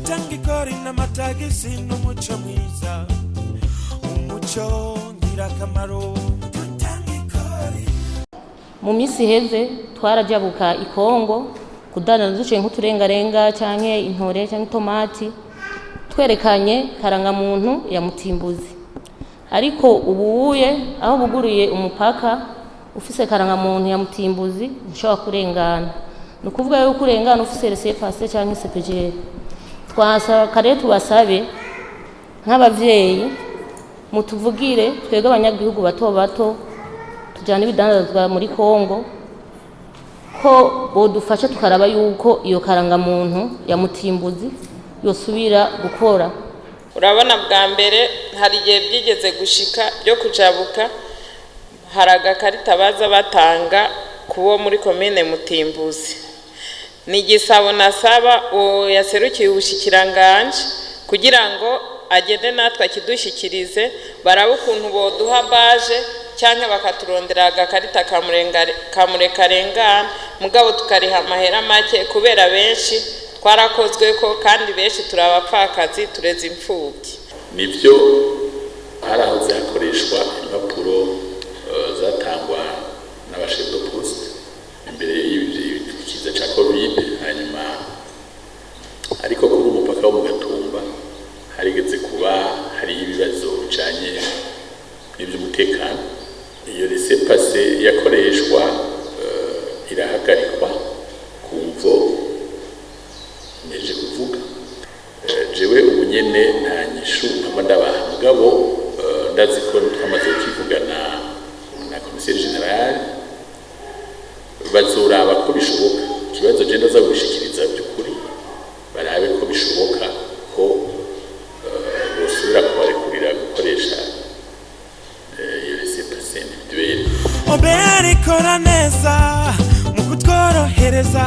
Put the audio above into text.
Gutanga ikori n'amatagisi n'umuco mwiza, umuco ngirakamaro. Dutanga ikori. Mu minsi iheze twarajabuka i Kongo kudandaza duciye nk'uturengarenga canke intore canke itomati, twerekanye karangamuntu ya Mutimbuzi. Ariko ubuye aho buguriye umupaka, ufise karangamuntu ya Mutimbuzi ntushobora kurengana. Ni ukuvuga yuko urengana ufise laissez-passer canke CEPGL. Twasaba kare, tubasabe nk'abavyeyi mutuvugire twebwe abanyagihugu bato bato tujyana ibidandazwa muri Kongo, ko bodufasha tukaraba yuko iyo karangamuntu ya Mutimbuzi yosubira gukora. Urabona, bwa mbere hari igihe byigeze gushika byo kujabuka, hari agakarita baza batanga kubo muri komine Mutimbuzi. Ni igisabo nasaba uwo yaserukiye ubushikiranganje kugira ngo agende natwe akidushyikirize, barabe ukuntu boduha baje cyangwa bakaturondera agakarita ka murekarengane, mugabo tukariha amahera make, kubera benshi twarakozwe ko kandi benshi turi abapfakazi, tureze imfubyi. Nibyo, hari aho hakoreshwa impapuro zatangwa n'aba chefs de poste imbere y'ikiza cya Covid. Hanyuma ariko kuri umupaka wo mu Gatumba harigeze kuba hariho ibibazo bijanye n'iby'umutekano, iyo laissez-passer yakoreshwa irahagarikwa ku mvo neje kuvuga. Jewe ubu nyene nta nyishu mpama ndabaha, mugabo ndazi ko twamaze kukivugana na commissaire général, bazoraba ko bishoboka. Ikibazo je ndaza gushikiriza by'ukuri, barabe ko bishoboka ko bosubira kubarekurira gukoresha iyo laissez-passer individuelle. OBR ikora neza mu kutworohereza.